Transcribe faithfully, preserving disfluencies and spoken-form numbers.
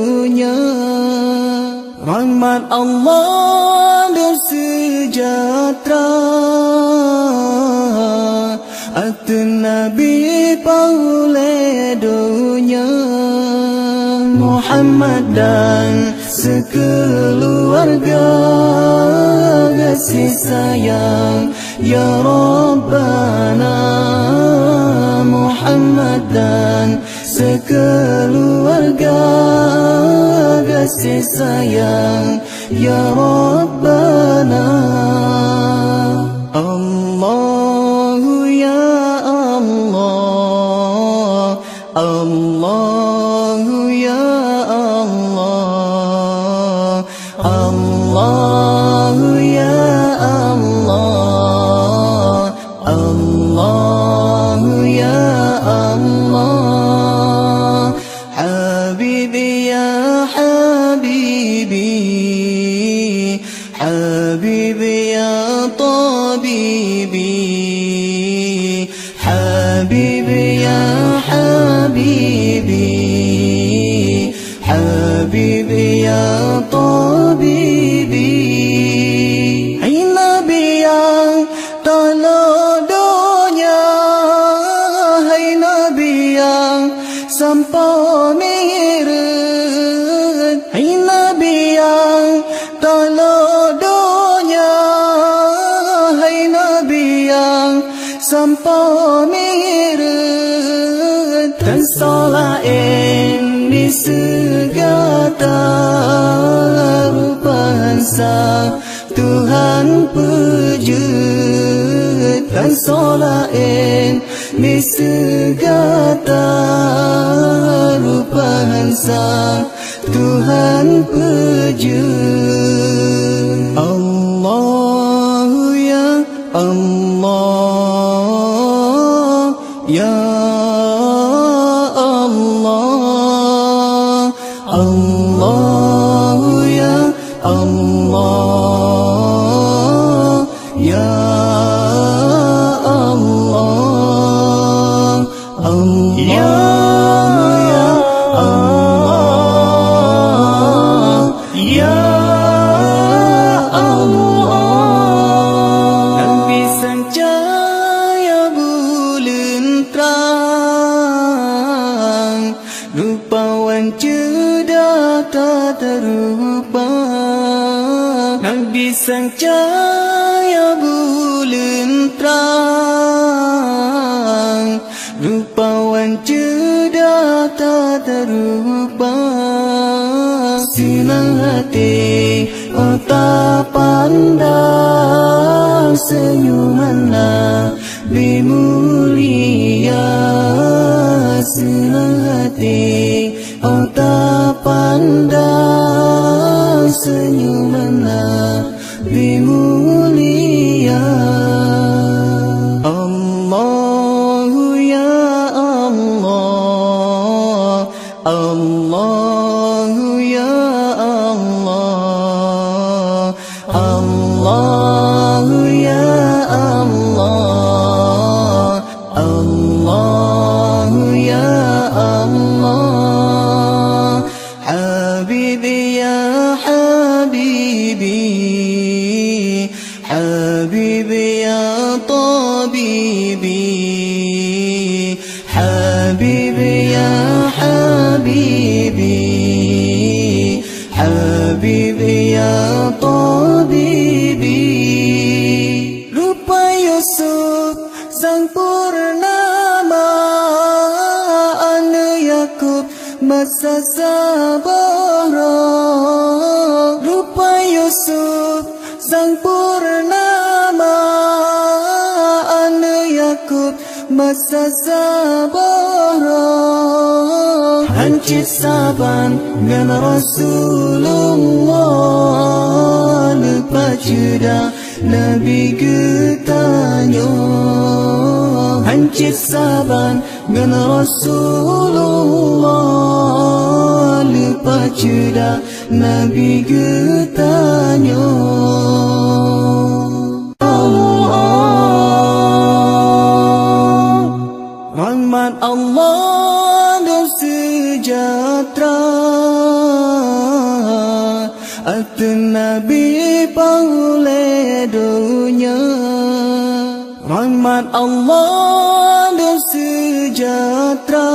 donya. Rahmat Allah dan sejahtera ateueh Nabi paulée donya. Muhammad dan sekeuluwarga gaséh sayang, ya Rabbana. Muhammad dan sekeuluwarga gaséh sayang, ya Rabbana. Allahu ya Allah, Allahu ya Allah, Allahu ya Allah, Allahu ya Allah. Habibi ya habibi, habibi ya tabibi, habibi ya habibi, habibi ya tabibi. Hai Nabi nyang talo donya, hai Nabi nyang sampoe mireuet, hai Nabi nyang talo donya, hai Nabi nyang sampoe mireuet. Tan soe laén miseue gata, rupa sa Tuhan peujeuet. Tan soe laén miseue gata, rupa sa Tuhan peujeuet. Allahu ya Allah, ya Allah, Allahu ya Allah, ya Allah, Allahu ya Allah, ya Allah. Nabi sang cahya buleuen trang, rupawan ceudah that rupa. Nabi sang cahya buleuen trang, rupawan ceudah that rupa. Seunang até oh tapandang seunyuman na bi mulia. Seunang até oh tapandang seunyuman na bi mulia. Allahu ya Allah, Allahu ya Allah, Allahu ya Allah, Allahu ya Allah. Habibi ya habibi, habibi ya tabibi, habibi ya habibi, habibi ya tabibi. Rupa Yusuf sang purnama, aneuk Yakub masa saboh droe. Rupa Yusuf sang purnama, aneuk Yakub masa saboh droe. Han cit saban ngon Rasulullah, leupah ceudah Nabi geutanyoe. Han cit saban ngon Rasulullah, leupah ceudah Nabi geutanyoe. Allah, rahmat Allah dan sejahtera Ateueh Nabi peureulée donya, rahmat Allah dan seujahteura.